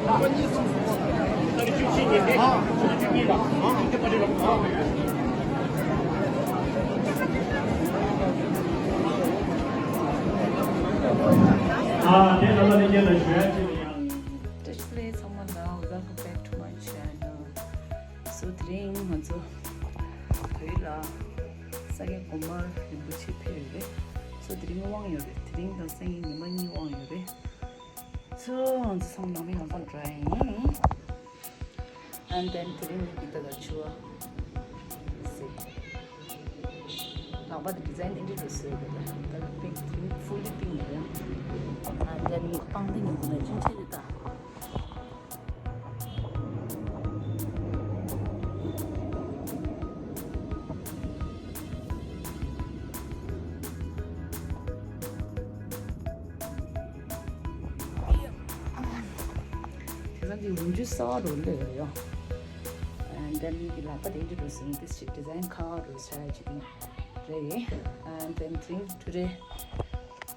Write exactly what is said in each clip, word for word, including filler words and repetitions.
ཨ་དེ་ལ་ལ་ལས་ཀྱི་ལ་ཞུ་ཡ་ཅི་ཡང་། Dear friends, welcome back to my channel. So དེ་རིང་ང་ཚོ་བོད་ལ་ས་སྐྱ་གོང་མ་རིན་པོ་ཆེ་ཕེབས་ཡོད་རེད། So དེ་རིང་དབང་ཡོད་རེད། དེ་རིང་དང་སང་ཉིན་ཉི་མ་གཉིས་དབང་ཡོད་རེད། So ང་ཚོ་ཚང་མ་ནང་མི་ཡང་ཚང་འདྲ་ཡིན། And then དེ་རིང་ནི་འདི་ལྟ་དང་ཆུ་བ་ཟེར། ལག་པ་དེ་ཌི་ཛའིན་འདི་འདྲ་བཟོས་ཡོད་རེད། ད་པིང་ཀི་ཕུལ་ལི་པིང་ཀི་རེད། And then པང་གདན་གྱི་མདུན་ལ་ཅིག་འཁྲིད་དེ་ད། དེང་སང་འདི་འོན་ཆུ་གསར་པ་རུ་སླེབས་ཡོད་ཡོ། And then གི་ལག་པ་དེ་འདྲ་རུ་ཟིན་ཏེ་ཞིག་ཌི་ཛའིན་ཁ་རུ་ཆ་ཡ་ཅིག་རེད། And then དེ་རིང་ཐུ་རེ་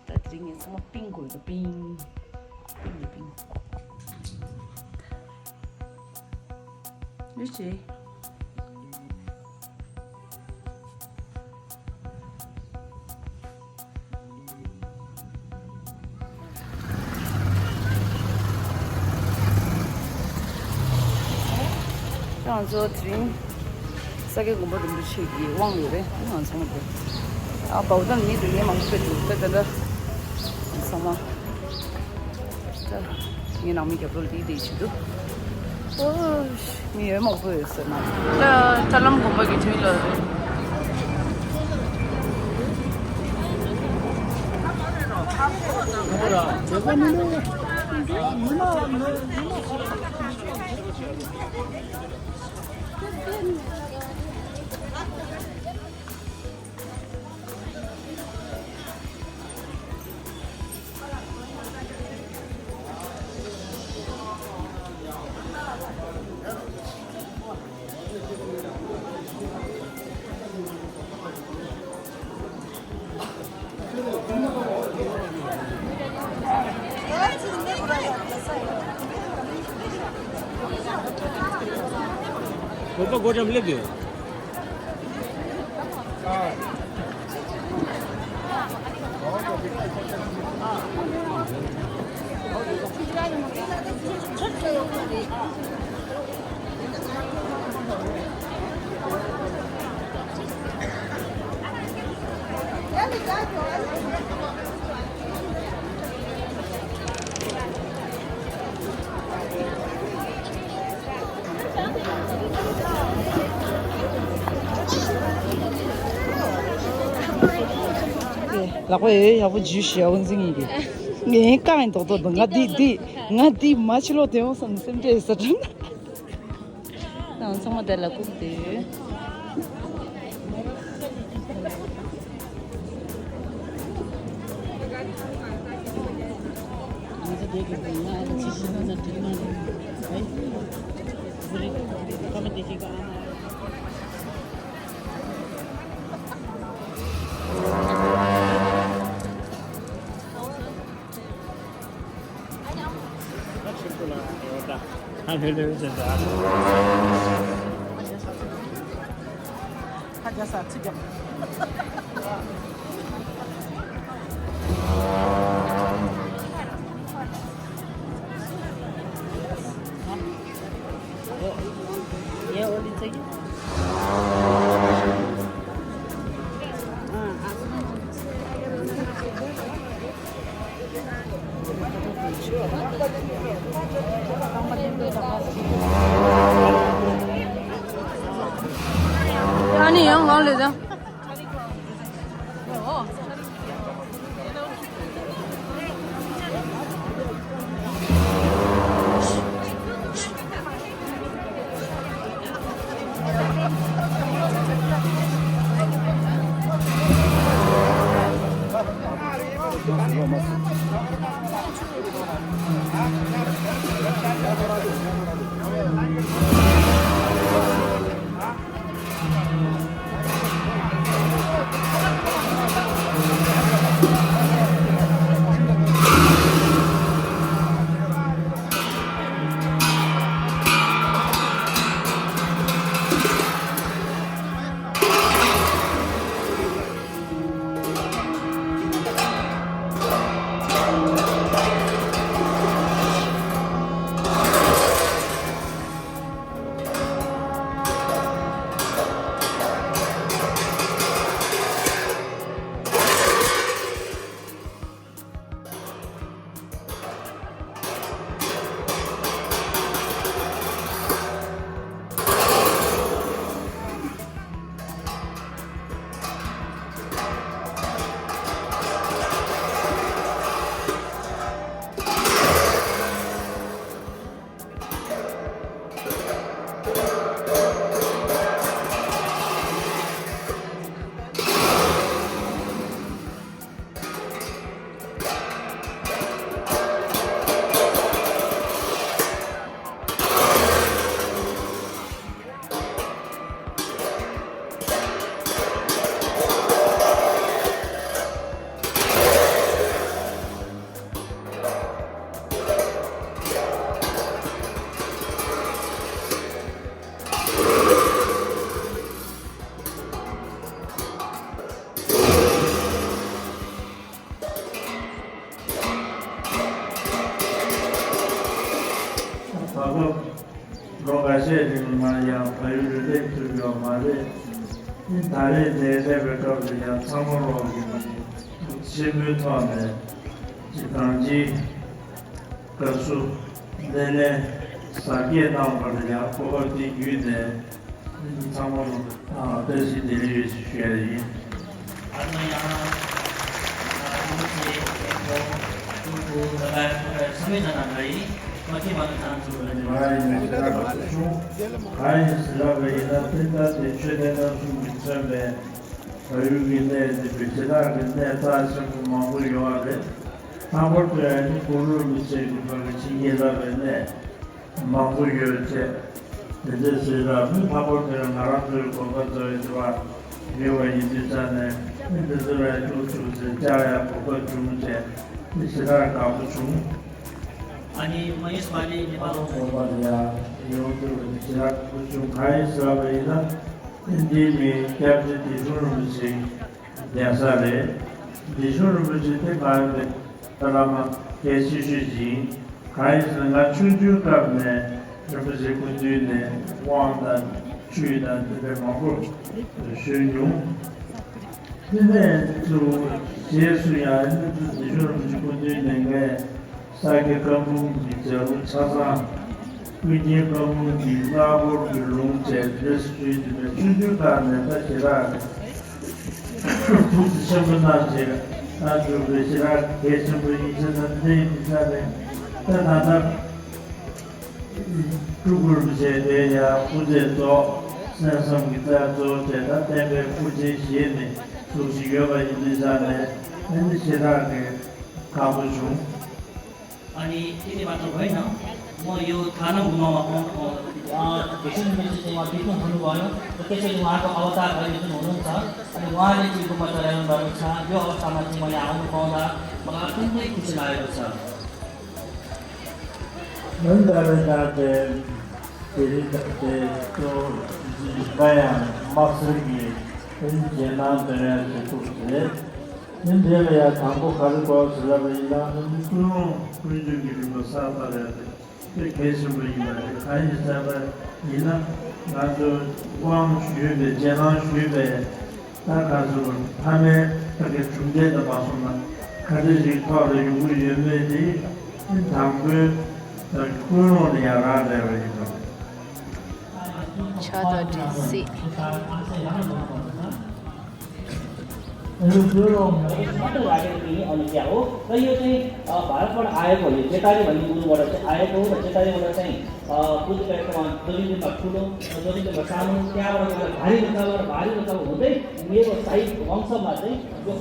ད་དེ་རིང་ངས་ཚང་མ་པིང་དགོས་འདུག་པིང་། པིང་གི་པིང་། ཡོད་ཅེ། ང་ཚོ་དེ་རིང་ས་སྐྱ་གོང་མ་རིན་པོ་ཆེ་གི་དབང་ཡོད་རེད། ང་ཚོ་མ་དེ་ཨ་བའུ་ཏམ་ཉིད་དུ་ངས་མང་པོ་སྤྲད་འདུག་ད་ད་ད་ཚང་མ། ད་ངའི་ནང་མི་རྒྱབ་ལོགས་ལ་དེའི་དེའི་བྱེད་དུ། ཨོ་ཤི། མི་ཡོད་མང་པོ་ཡོད་ཟེར་ན། ད་ད་ལམ་དགོན་པ་གི་དུས་ལ་རེད། བོད་པ་སྒོ་འགྲམ་སླེབས་ཡོད། ལག་པ་ཡོད་ཡག་པོ་འཇུས་ཤིག་ཨ་ཁུ་འཛིན་གྱིས། ངས་རྐང་ཡིན་རྡོག་རྡོག་འདུག་ང་འདི་འདི་ང་འདི་མ་ཕྱི་ལོགས་དེ་འོང་བསམ་སེམས་ཁྲལ་ཟ་དྲན། ང་ཚང་མ་དེ་ལ་བཀུག་སྟེ། ཨ་ནི་ཡང་ལོག་ལེ་ད། ལོ་ལོ་འགའ་ཤས་རིང་མར་ཡང་བལ་ཡུལ་ལ་སླེབས་ཐུབ་ཡོད་མ་རེད། ད་རེས་འདིར་སླེབས་པའི་སྐབས་སུ་ཡང་ཚང་མ་ལོག་གི་ཆེན་པོའི་ཐོག་ནས་ཅིག་གང་ཅིའི་དགའ་བསུ་སྣེ་ལེན་གཟབ་རྒྱས་གནང་བར་ཡང་གོ་སྐབས་འདི་བརྒྱུད་ནས། ཚང་མ་ལ་བཀྲ་ཤིས་བདེ་ལེགས་ཡོད་ཅེས་ཞུ་ཡ་ཡིན། ཨ་ནི་ཡང་ཨ་ནི་ཚེ་ཐོ་ཀྲུང་གོ་ད་ལྟ་ཁོ་ཚང་མས་ད་ནང་ག་ཡིན་མ་ཁྱེད་མ་ནི་ཚང་ཚུ་ལ་ནི་མ་ཡིན་མེད་ཁྱེད་རང་ག་ཚོ་བྱུང་གང་ཡིན་ཟེར་ལབ་པ་ཡིན་ན་ཕན་ཐོགས་དེ་ཆོས་ལྡན་རྣམ་གསུམ་གྱིས་མཚོན་པའི་བལ་ཡུལ་གྱི་གནས་འདི་བོད་ཤ་སྟག་གི་གནས་རྩ་ཆེན་པོ་མང་པོ་ཡོད་པ་རེད། ལྷག་པར་དུ་ཡང་ནི་གུ་རུ་རིན་པོ་ཆེ་གི་བར་གྱི་བྱིན་གྱིས་བརླབས་པའི་གནས། མང་པོ་ཡོད་ཅེས། དེ་འདྲའི་ཟེར་ལ་མི་ལྷག་པར་དུ་ང་རང་ཚོའི་དགོན་པ་ཚོའི་དེ་བ་ཡོད་པ་ཡིན་དུས་ཙང་ནས་མི་འདི་ཚོ་ལ་ཐུག་ཐུག་ཟེར་བཅར་ཡག་གོ་སྐབས་བྱུང་ཅེས་མི་ཞེ་དྲག་དགའ་པོ་བྱུང་། ཨ་ནི་མ་ཡུས་པ་ལི་ནི་པ་ལོ་དགོན་པ་ལ་ཡང་ཡོང་ཐུབ་པ་ནི་ཞེ་དྲག་དགའ་པོ་བྱུང་གང་ཡིན་ཟེར་བ་ཡིན་ན་ཨིན་ཌིའི་མི་སྐྱབས་རྗེ་བདེ་སྲུང་རིན་པོ་ཆེ་གདན་ས་རེད། བདེ་སྲུང་རིན་པོ་ཆེ་དེ་གང་ཡིན་པའི། བླ་མ་གལ་ཆེ་ཤོས་ཅིག་ཡིན། གང་ཡིན་ཟེར་ན་ང་ཆུང་ཆུང་སྐབས་ནས་རིན་པོ་ཆེ་སྐུ་མདུན་ནས་དབང་དང་ཆོས་དང་དེ་འདྲ་མང་པོ་ཞུས་མྱོང་། དེ་ནས་ཚུར་རྗེས་སུ་ཡང་ཨ་ནི་ཚུར་བདེ་སྲུང་རིན་པོ་ཆེ་སྐུ་མདུན་ནས་ངས་ས་དགེ་བཀའ་འབུམ་གྱི་ལྗགས་ལུང་ཆ་ཚང་། ཀུན་མཁྱེན་བཀའ་འབུམ་གྱི་སྔ་སྐོར་གྱི་ལུང་བཅས་འདིར་ཞུས་ཏེ་ཆུང་ཆུང་སྐབས་ནས་ད་ཞེ་དྲག་ཐུགས་རྗེ་ཆེན་པོ་གནང་བྱས་ད་འཇུག་པའི་ཞེ་དྲག་གལ་ཆེན་པོ་ཡིན་ཕྱིར་ན་འདི་ཡིན་ས་རེད། ད་ད་ལྟ་སྤྲུལ་སྐུ་རིན་པོ་ཆེ་དེ་ཡང་སྐུ་ཚེ་རྫོགས་གསན་བསམ་གྱི་རྩ་གཙོ་བྱས་ད་བསྟན་པའི་སྐུ་ཚེ་བཞེས་ནས་འདུག་བཞིན་ཡོད་པ་ཡིན་དུས་ཙང་ནས་ཨ་ནི་ཞེ་དྲག་གི་དགའ་པོ་བྱུང་། ཨ་ནི་དེ་དེ་མ་གཏོགས་བས་ན་མོ་ཡོད་ཐ་ན་མི་མང་བ་ཁོང་ཁོང་ཨ་དེ་ཤུན་མི་ཚེ་ཚེ་མ་དེ་ཁོང་ཧ་ནུ་བ་ཡོད་དེ་སྐད་ཆ་ཡོད་ང་ཁོང་ཨ་བ་ཏ་ག་ཡོད་དུ་ནོ་ནོ་ཚ་ཨ་ནི་ང་ནི་ཅིག་དུ་མ་ཚ་ར་ཡོད་འདྲ་རུ་ཚ་ཡོད་ཨ་བ་ཏ་མ་ཚེ་མ་ཡ་ཧ་ནུ་ཁོང་ལ་མ་ང་ཀུན་ཏུ་ཁུ་ཆེ་ལ་ཡོད་ཚ། མི་འདྲ་བའི་ནང་དེ་དེ་རིང་དེ་ཚོ་གཞི་ཡང་དམག་སེར་གྱི་ཨིན་རྗེས་གནང་དོན་ཡང་བྱེད་ཐུབ་ཟེར། ཨིན་དེ་ལ་ཡང་དང་པོ་ག་རེ་དགོས་ཟེར་ལབ་པ་ཡིན་ན་ཨིན་ཀུན་སློང་ཀུན་སྤྱོད་ཀྱི་རིམ་པ་གསར་པ་རེད་དེ་དཔེ་གལ་ཆེན་པོ་ཡིན་པ་རེད། གང་ཡིན་ཟེར་བ་ཡིན་ན་ང་ཚོ་དབང་ཞུས་པའི་རྗེས་གནང་ཞུས་པའི། ད་ག་ཚོད་ཕ་མའི་ཕ་གི་གྲུབ་འབྲས་དང་མ་སོང་ན་ག་འདྲ་ཞིག་ཐོག་ལ་ཡོང་གི་ཡོད་མེད་དེ་དང་པོའི་ཀུན་སློང་ལ་ཡང་རག་ལས་པ་ཡིན་ནོ། ཆ་དང་སྒྲིག་གཟིགས། हाँ, तो राजा के लिए और क्या हो, तो ये चाहिँ भारतबाट आएको हो, यो चेतारी भन्ने गुरुबाट चाहिँ आएको हो र चेतारी चाहिँ बुद्ध कार्यक्रममा जमिनभन्दा ठुलो, जमिनभन्दा सानो, त्यहाँबाट गएर भारी बच्चाबाट भारी बच्चा हुँदै मेरो साई वंशमा चाहिँ यो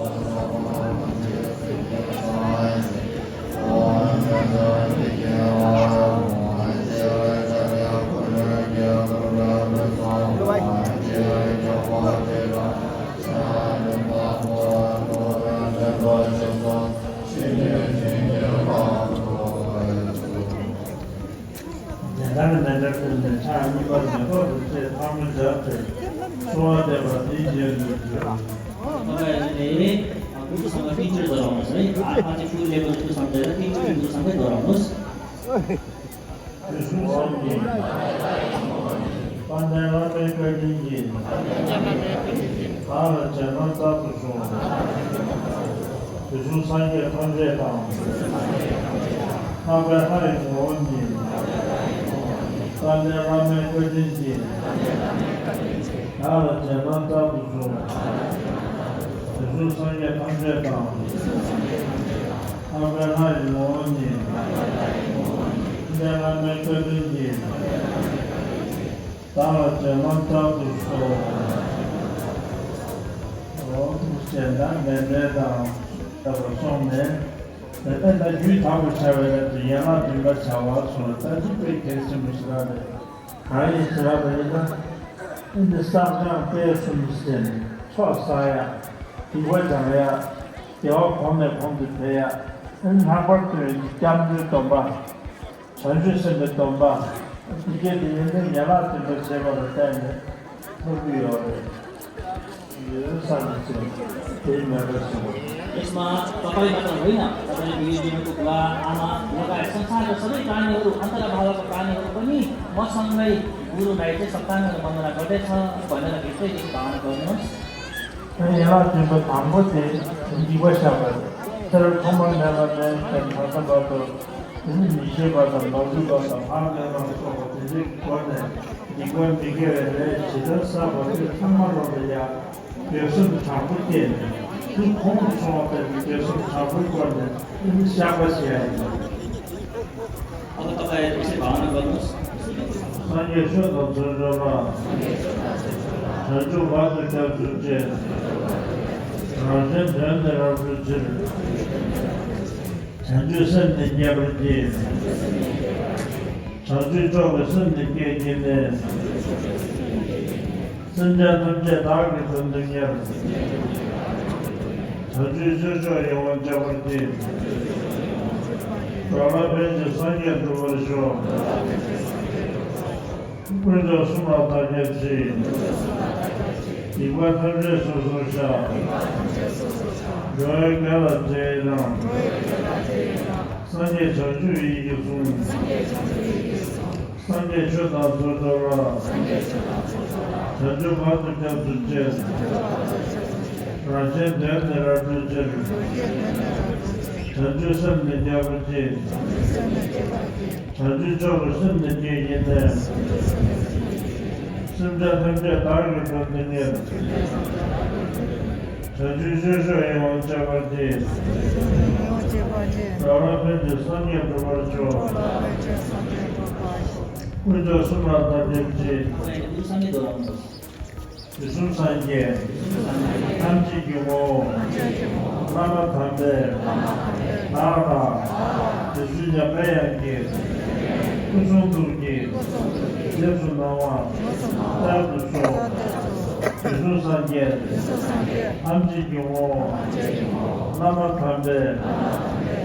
དེ་ལྟར་མེ་མདའ་ཀུན་ནས་ཕྱག་གཉིས་པ་མེ་ཏོག་ཏུ་བཅས་ཕག་མོ་སྦྱར་ཏེ་གསོལ་བ་འདེབས་པ་འདིའི་རྗེས་སུ་འཇུག། དུས་གསུམ་སངས་རྒྱས། དཔལ་ལྡན་བླ་མའི་བཀའ་དྲིན་གྱིས། བདག་ལ་རྗེས་གནང་སྩལ་དུ་གསོལ། དུས་གསུམ་སངས་རྒྱས་ཐམས་ཅད་དང་། ལྷག་པའི་ལྷ་ཡི་ངོ་བོ་ཉིད། དཔལ་ལྡན་བླ་མའི་བཀའ་དྲིན་གྱིས། བདག་ལ་རྗེས་གནང་སྩལ་དུ་གསོལ། དུས་གསུམ་སངས་རྒྱས་ཐམས་ཅད་དང་། ལྷག་པའི་ལྷ་ཡི་ངོ་བོ་ཉིད། དཔལ་ལྡན་བླ་མའི་བཀའ་དྲིན་གྱིས། བདག་ལ་རྗེས་གནང་སྩལ་དུ་གསོལ། འོ་ཞེས་ན་མེ་མདའ་དང་ལྟ་བུ་སོང་ནས། དེ་ལྟར་ད་རྒྱུད་དག་པར་བྱ་བའི་སྐབས་སུ་ཡན་ལག་བདུན་པ་བྱ་བ་གསུངས་ལ་ད་འདི་དཔེ་གལ་ཆེན་པོ་ཞིག་རང་རེད། གང་ཡིན་ཟེར་བ་ཡིན་ན། ཨེ་འདི་བསགས་སྦྱང་སྤེལ་གསུམ་ཟེར་ནས་ཚོགས་བསགས་ཡ། སྡིག་པ་སྦྱང་ཡ། དགེ་བ་གོང་ནས་གོང་དུ་འཕེལ་ཡ། ཨེ་ལྷག་པར་དུ་སྐྱབས་འགྲོའི་སྡོམ་པ། བྱང་ཆུབ་སེམས་དཔའི་སྡོམ་པ། འདི་སྐད་དུ་ཡོན་ཏན་ཡན་ལག་བདུན་པ་བྱས་པ་ལ་བརྟེན་ནས་ཐོབ་ཀྱི་ཡོད་རེད། यसमा तपाईँ मात्र होइन, तपाईँ बिहेबियनको बुवा, आमा लगायत संसारका सबै प्राणीहरू, अन्तर्भावका प्राणीहरू पनि मसँगै गुरुलाई चाहिँ सप्ताङ्ग वन्दना गर्दैछ भनेर भित्रैदेखि भावना गर्नुहोस्। ཡན་ལག་བདུན་པ་དང་པོ་དེ་འཇིགས་པ་བཤགས་པ། ཚེ་རབས་ཐོག་མ་མེད་པ་ནས་བརྟེན་ད་ལྟ་བར་དུ། དེ་ནི་མི་ཤེས་པ་དང་མ་གུས་པ་དང་ལྷག་ལུས་པ་ལ་སོགས་པ་དེ་འདྲའི་སྒོ་ནས་སྡིག་པ་མི་དགེ་བའི་ལས་ཇི་ལྟར་བསགས་པ་དེ་ཚང་མ་ལོག་ལ་ཡ། འབེབས་སོ་དྲང་པོ་བསྟན་ནས་དེ་ཁོང་དུ་སོང་བ་ལྟར་གྱི་འབེབས་སོ་དྲང་པོའི་སྒོ་ནས་དེ་ནི་བཤགས་པ་བྱེད་ཡ་ཡིན། अब तपाईँ एकछिन भावना गर्नुहोस्। སངས་རྒྱས་ཆོས་དང་ཚོགས་མཆོག་ལ། བྱང་ཆུབ་བར་དུ་སྐྱབས་སུ་མཆི། རང་གཞན་དོན་དུ་རབ་ཏུ་ཕྱིར། བྱང་ཆུབ་སེམས་ནི་བསྐྱེད་པར་བགྱི། བྱང་ཆུབ་མཆོག་གི་སེམས་ནི་བསྐྱེད་བགྱིས་ནས། སེམས་ཅན་ཐམས་ཅད་བདག་གིས་དོན་དུ་གཉེར། བྱང་ཆུབ་སྤྱོད་མཆོག་ཡིད་འོང་སྤྱད་པར་བགྱི། འགྲོ་ལ་ཕན་ཕྱིར་སངས་རྒྱས་འགྲུབ་པར་ཤོག། དཀོན་མཆོག་གསུམ་ལ་བདག་སྐྱབས་མཆི། སྡིག་པ་ཐམས་ཅད་སོ་སོར་བཤགས། འགྲོ་བའི་དགེ་ལ་རྗེས་གནང་། སངས་རྒྱས་བྱང་ཆུབ་ཡིད་ཀྱིས་བཟུང་། སངས་རྒྱས་ཆོས་དང་ཚོགས་མཆོག་ལ། བྱང་ཆུབ་བར་དུ་སྐྱབས་སུ་མཆི། རང་གཞན་དོན་དུ་རབ་བསྒྲུབ་ཕྱིར། བྱང་ཆུབ་སེམས་ནི་བསྐྱེད་པར་བགྱི། བྱང་ཆུབ་མཆོག་གི་སེམས་ནི་བསྐྱེད་བགྱིས་ནས། སེམས་ཅན་ཐམས་ཅད་བདག་གིས་དོན་དུ་གཉེར། བྱང་ཆུབ་སྤྱོད་མཆོག་ཡིད་འོང་སྤྱད་པར་བགྱི། འགྲོ་ལ་ཕན་ཕྱིར་སངས་རྒྱས་འགྲུབ་པར་ཤོག། དཀོན་མཆོག་གསུམ་ལ་བདག་སྐྱབས་མཆི། དུས་གསུམ་སངས་རྒྱས། ཐམས་ཅད་ཀྱི་ངོ་བོ། བླ་མ་དམ་པས། བདག་ལ། རྗེ་བཙུན་འཇམ་པའི་དབྱངས་ཀྱི། སྐུ་གསུང་ཐུགས་ཀྱི། རྗེས་སུ་གནང་བ། བསྩལ་དུ་གསོལ། དུས་གསུམ་སངས་རྒྱས། ཐམས་ཅད་ཀྱི་ངོ་བོ། བླ་མ་དམ་པས།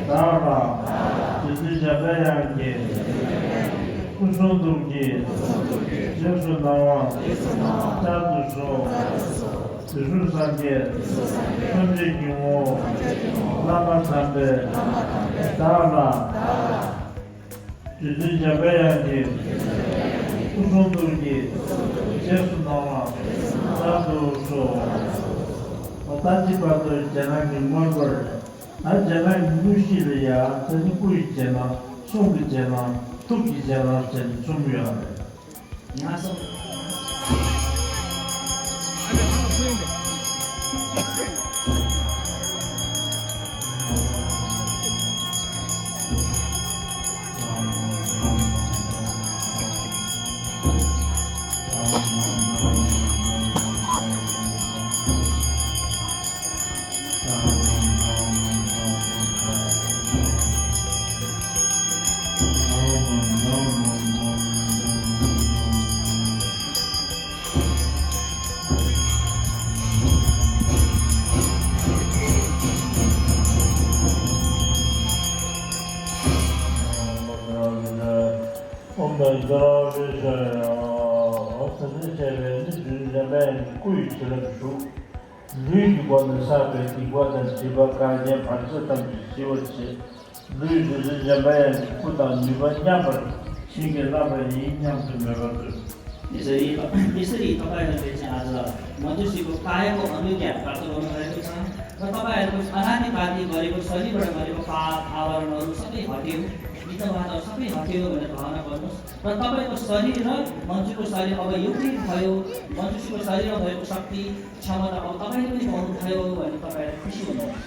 བདག་ལ། རྗེ་བཙུན་འཇམ་པའི་དབྱངས་ཀྱི། སྐུ་གསུང་ཐུགས་ཀྱི། རྗེས་སུ་གནང་བ། བསྩལ་དུ་གསོལ། དུས་གསུམ་སངས་རྒྱས། ཐམས་ཅད་ཀྱི་ངོ་བོ། བླ་མ་དམ་པས། བདག་ལ། རྗེ་བཙུན་འཇམ་པའི་དབྱངས་ཀྱི། སྐུ་གསུང་ཐུགས་ཀྱི། རྗེས་སུ་གནང་བ། བསྩལ་དུ་གསོལ། ད་ལྟའི་བར་དུ་རྒྱ་ནག་གི་མངོན་པར། ད་རྒྱ་ནག་གི་དངོས་གཞི་ལ་ཡང་དེ་ནི་སྐུ་ཡི་རྗེས་གནང་། གསུང་གི་རྗེས་གནང་། ཐུགས་ཀྱི་རྗེས་གནང་བྱས་ནས་གསུངས་ཡོད་རེད། ང་སོང་། ཨོཾ་དང་ཤར་བའི་ཤར་ཡང་། འོ་ད་ནི་བྱས་པས་ནི་རྒྱུན་འབྲེལ་མེད་ཀྱི་སྐུ་ཡི་བྱིན་རླབས་ཞུགས། ལུས་ཀྱི་སྒོ་ནས་བསགས་པའི་སྡིག་པ་དང་སྒྲིབ་པ་འགལ་རྐྱེན་བར་ཆད་ཐམས་ཅད་ཞི་བར་བྱེད། ལུས་རྗེ་བཙུན་འཇམ་པའི་དབྱངས་ཀྱི་སྐུ་དང་ནུས་པ་མཉམ་པར་བྱིན་གྱིས་བརླབས་པ་ཡིན་སྙམ་དུ་མོས་པར་འདོད། यसरी तप- यसरी तपाईंलाई चाहिँ आज मञ्जुश्रीको कायाको अनुज्ञा प्राप्त गर्नुभएको छ र तपाईंहरूको अनादिकालले गरेको शरीरबाट गरेको पाप आवरणहरू सबै हट्यो, विघ्नबाधाहरू सबै हट्यो भनेर भावना गर्नुहोस् र तपाईंको शरीर र मञ्जुको शरीर अब एउटै भयो। मञ्जुश्रीको शरीरमा भएको शक्ति, क्षमता अब तपाईंले पनि पाउनुभयो भने तपाईंहरू खुसी हुनुहोस्।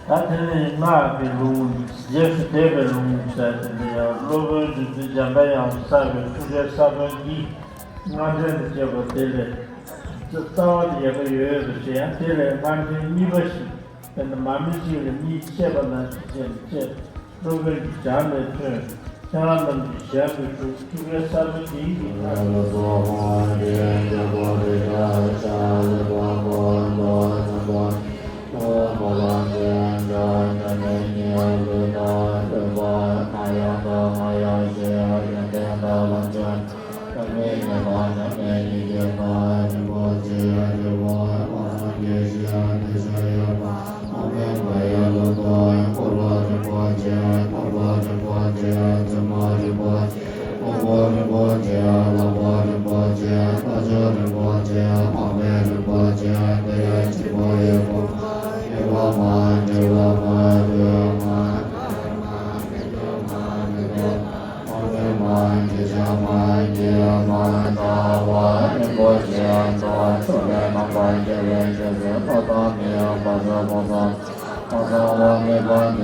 ད་དེ་ནས་སྔགས་ཀྱི་ལུང་། རྗེས་སུ་བཟླས་པའི་ལུང་ཟེར་དེ་འདི་ཡང་སློབ་དཔོན་རྗེ་བཙུན་འཇམ་པའི་དབྱངས་སུ་བསགས་པའི་ཐུགས་ཀའི་ས་བོན་གྱི་སྔགས་ཕྲེང་དུ་བཅས་པ་དེ་ལས། རྩ་བ་དེ་ཡལ་ག་ཡོད་ཡོད་དུ་བྱས། ཡང་དེ་ལས་སྔགས་ཕྲེང་གཉིས་པ་ཞིག། དཔེར་ན་མར་མེ་གཅིག་ལ་གཉིས་བཤད་པ་ནང་བཞིན་བྱས་ནས་བཤད། སློབ་དཔོན་གྱི་ཞལ་ནས་ཐོན། ཁྱེད་རང་རྣམས་ཀྱི་ཞལ་དུ་ཞུགས། ཐུགས་ཀའི་ས་བོན་དེ་ཡིས།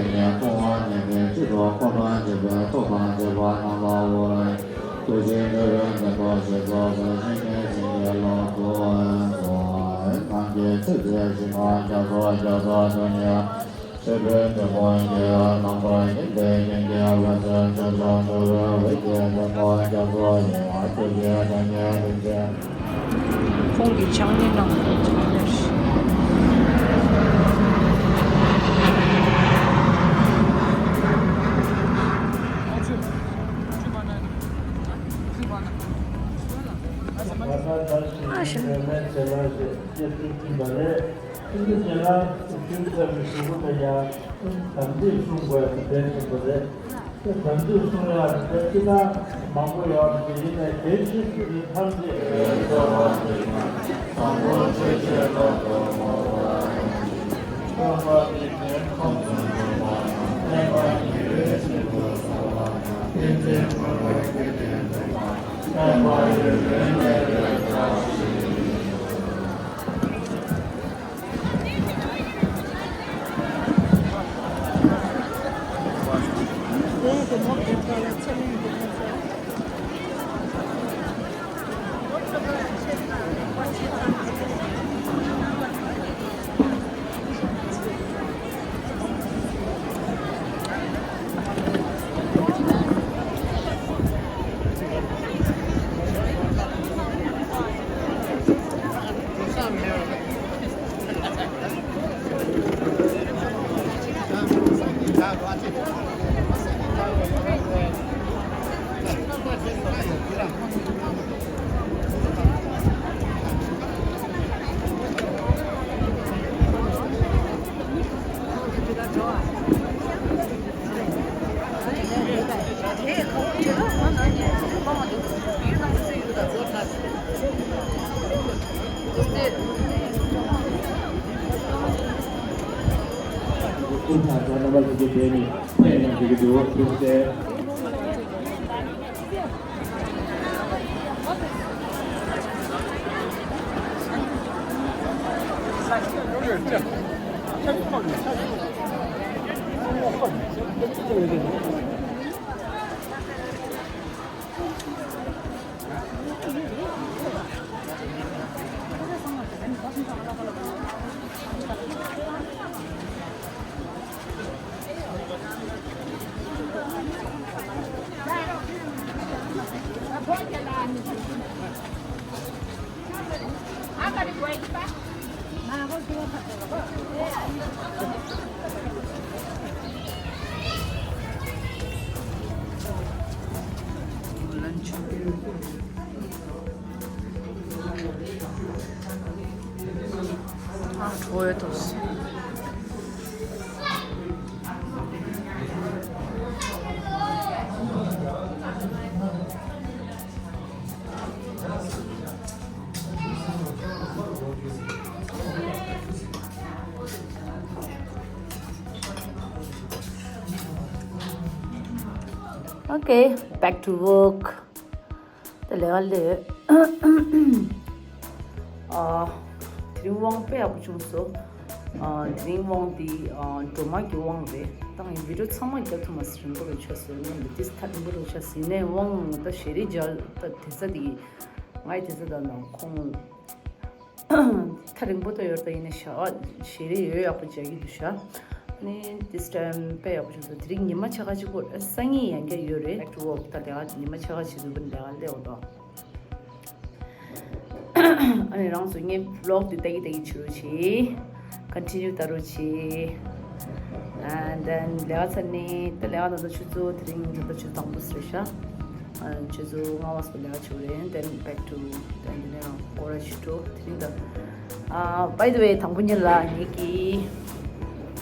ཡང་མཐོང་བ་ཉིད་ནི་སྤྱི་ལོ་འཁོར་དང་བཅས་པའི་སྟོབས་དང་བཅས་པ་རྣམས་ལའོ། ཐུགས་རྗེ་འགྲོ་བའི་མགོན་པོ་ཞེས་སོགས་པའི་སེང་གེ་སེང་གེ་ལ་གསོལ་ཞིང་། ནམ་མཁའི་མཐའ་བཞི་ཞིང་ཁམས་རྒྱ་མཚོ་རྒྱ་མཚོ་དང་ནི། ཆོས་པའི་འབྲུག་སྒོ་བརྒྱད་རྣམ་པར་བརྒྱན་པའི་ཀུན་གྱི་དབུས་སུ་ཆོས་སྐྱོང་འགྲོ་བའི་དབུས་ཀྱི་སྲས་མོ་རྒྱ་མཚོ་ཡི། ཐུགས་རྗེ་ཐོག་མའི་རིན་ཆེན། ཁོང་གི་ཕྱག་ཉེ་གནང་། ཕྱག་ཉེ། ཨ་ཤི། ཁྱེད་ཚོས་ཀྱིས་ད་རེས་ཁྱེད་ཚོས་ཁྱེད་རང་ཚོ་ཁྱེད་ཚོའི་ཚབ་ཀྱི་གཞུག་གུ་ལ་ཡང་དམ་ཚིག་སྲུང་དགོས་པའི་དོན་ཆེན་པོ་རེད། དེ་དམ་ཚིག་སྲུང་ཡག་དེ་ཅི་ལྟར་མང་པོ་ཡོད་པ་དེ་ཡིན་ནའི་གལ་ཆེ་ཤོས་དེ་ཐམས་ཅད་ཀྱི་གཙོ་བོ་དེ་ཡང་དང་པོ་ཆོས་ཀྱི་སློབ་ཏུ་མོས་པ་ཡིན། སྟོན་པ་དེ་ནི་ཁམས་གསུམ་འདུས་པ་དང་བསྟན་པ་ཉི་འོད་ཅན་དུ་སོང་བ་དང་། བསྟན་འཛིན་འཁོར་ལོའི་དགེ་འདུན་དུ་མ་བསྟན་པ་ཡུན་རིང་གནས་པའི་བཀྲ་ཤིས། ཀུན་ཐང་ཚང་རྣམ་པ་ཚོ་གི་དེ་ནི་ཕན་ཡང་དེ་གི་འདུག་ཐུགས་རྗེ་ཆེ། Okay, back to work. ད་ལས་ཀ་ལས། ཨ། དེ་རིང་དབང་དཔེ་ཡག་པོ་བྱུང་སོང་། ཨ། དེ་རིང་དབང་འདི། ཨ། སྒྲོལ་མ་གི་དབང་རེད། ད་ཡིན་བི་ཌི་ཡོ་ཚང་མ་རྒྱབ་ཐུབ་མ་སོང་། རིང་པོ་རུ་ཆགས་སོང་། ངས་འདི་ཏིས་ཐག་རིང་པོ་རུ་ཆགས་སོང་། ཡིན་ནའི་དབང་ད་ཞལ་རས་མཇལ། ད་དེ་ས་དེ་ང་ཡི་དེ་ས་ད་ནང་ཁོང་། ཐག་རིང་པོ་ད་ཡོད། ད་ཡིན་ནའི་ཞལ་རས་ཡོད་ཡག་པོ་མཇལ་གྱི་འདུག་ཤག་ནི་this time དཔེ་ཡག་པོ་བྱུང་སོང་། དེ་རིང་ཉི་མ་ཕྱེད་ཀ་གཅིག་པོ་སང་ཉིན་ཡང་བསྐྱར་ཡོད་རེད། Back to work. ད་ལས་ཀ་ཉི་མ་ཕྱེད་ཀ་བྱེད་དུས་པ་ལས་ཀ་སླེབས་འོ་དོ། ཨ་ནི་རང་ཚོ་ངའི་vlog་འདི་ལྟ་གི་ལྟ་གི་བྱེད་རོགས་བྱེད། Continue་ལྟ་རོགས་བྱེད། And then ལས་ཀ་ཚར་ནས་ད་ལས་ཀ་ད་ལྟ་ཆུ་ཚོད་དེ་རིང་ད་ལྟ་ཆུ་ཚོད་དང་པོ་ཟེར་ཤག་ཆུ་ཚོད་ལྔ་པ་སོགས་ལས་ཀ་བྱེད་རེད། Then back to then དེ་ནས་སྐོར་ར་ཞུ་འགྲོ། དེ་རིང་ད། ཨ། by the way དང་པོ་ཉིད་ལ་ངེད་ཀྱི་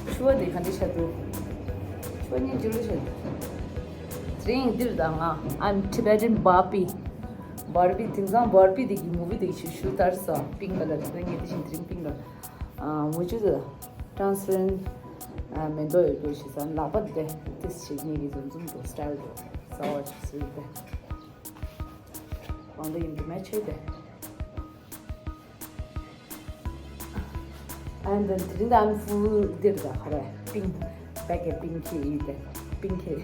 ཕྱུ་པ་དེ་ག་འདྲ་ཆགས་འདུག་ཕྱུ་པ་ཉིད་འགྱུར་ལ་ཆགས་འདུག་དེ་རིང་འདིར་ད་ང་I'm Tibetan Barbie། Barbie དེང་སང་Barbie་དེ་གི་movie་དེ་གི་ཞུ་ཞུ་ལྟར་ས་pink colour་དེ་ངེད་དེ་བཞིན་དེ་རིང་pink colour། ཨ། མུ་ཅུ་དེ་transparent། ཨ། མེ་ཏོག་ཡོད་པའི་ཞེ་ས་ལག་པ་དེ་ཏིས་ཞིག་ངེད་ཀྱི་འཛུམ་འཛུམ་དེ་style་དེ་ས་བ་ཞིག་སུ་ཡོད་དེ། གང་འདྲ་ཡིན་འདུག་མེ་ཆོས་དེ། And then དེ་རིང་ད་I'm full འདིར་ད་ག་རེ་pink back at Pinky, the Pinky.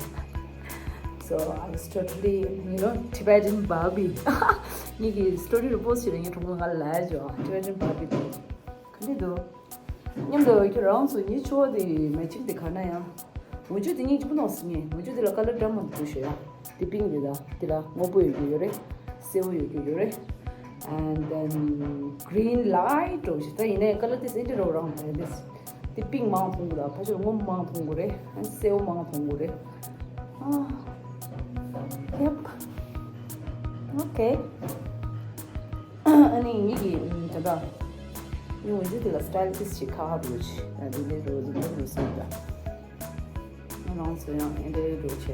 So I was totally, you know, Tibetan Barbie. ངེད་ཀྱི་story་རུ་post་བྱས་ལ་ངའི་གྲོགས་པོ་ང་ལ་ལབ་ཡ་ཅོ། Tibetan Barbie་དེ་ག་འདྲ་འདུག་མཉམ་དུ་ཁྱོད་རང་ཚོ་ངའི་ཕྱོགས་དེ་matching་དེ་ག་ན་ཡང་། ངོ་བཅུ་དེ་སྙིང་རྗེ་པོ་གནང་སོང་ངས། ངོ་བཅུ་དེ་ལ་color་འདྲ་མང་པོ་ཞིག་ཡོད་ཡ། དེ་pink་རེད་ད། དེ་ལ་སྔོན་པོ་ཡོད་རྒྱུ་ཡོད་རེད། སེར་པོ་ཡོད་རྒྱུ་ཡོད་རེད། And then green light་འདྲ་བོ་ཞིག་ད་ཡིན་ནའི་color་དེ་སེ་འདྲ་རོ་རང་རེད་དེ། དེ་pink་མང་ཕོང་གི་ད། ཕ་ཕྱོགས་སྔོན་པོ་མང་ཕོང་གི་རེད། And་སེར་པོ་མང་ཕོང་གི་རེད། ཨ། Yep. Okay. ཨ་ནི་ངེད་ཀྱི་ད་ལྟ་ངའི་ངོ་བཅུ་དེ་ལ་style་piece་ཞིག་ཁ་ཧ་འདྲ་བོ་ཞིག་ད་དེ་འདྲ་རོ་དེ་འདྲ་རོ་སོང་ད། ང་རང་ཚོ་ཡང་ཨེ་འདྲའི་འགྲོ་བྱས།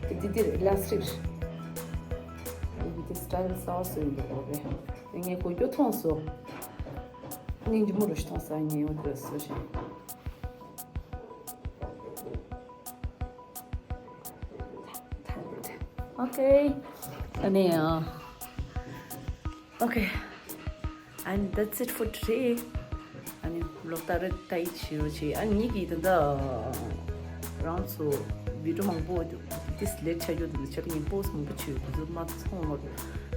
དེ་དེ་དེར་elastic་རེད། དེ་style་གསར་བཟོ་ཡིན་པ་འོ་རེད། ངས་གོ་རྒྱུ་མཐོང་སོང་། སྙིང་རྗེ་མོ་རུ་ཞིག་མཐོང་ས་ངས་འོ་དེར་བཟོ་བྱས། Okay. ཨ་ནི་ཨ། Okay. And that's it for today. ཨ་ནི་vlog་ད་རེས་ད་ཡིད་ཆེས་རོགས་བྱེད། ཨ་ནི་ངེད་ཀྱིས་ད་ལྟ་རང་ཚོ་video་མང་པོ་དེ་select་བྱ་རྒྱུ་དེ་འདྲ་བྱས་ངས་post་མང་པོ་བྱས་ཡོད། དེ་ཚོ་མ་མཐོང་བར་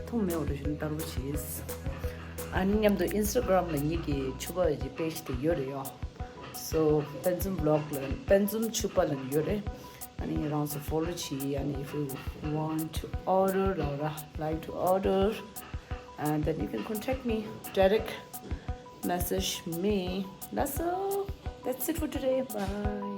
མཐོང་མེད་པ་འདྲ་ཞིག་ལྟ་རོགས་བྱེད། ཨ་ནི་མཉམ་དུ་Instagram་ལ་ངེད་ཀྱི་ཕྱུ་པ་ཡི་page་དེ་ཡོད་རེད་ཡོ། So དཔལ་འཛོམས་vlog་ལ་དཔལ་འཛོམས་ཕྱུ་པ་ལ་ཡོད་རེད། ཨ་ནི་རང་ཚོ་follow་བྱེད། ཨ་ནི་if you want to order or like to order, and then you can contact me, direct message me. That's all. That's it for today. Bye.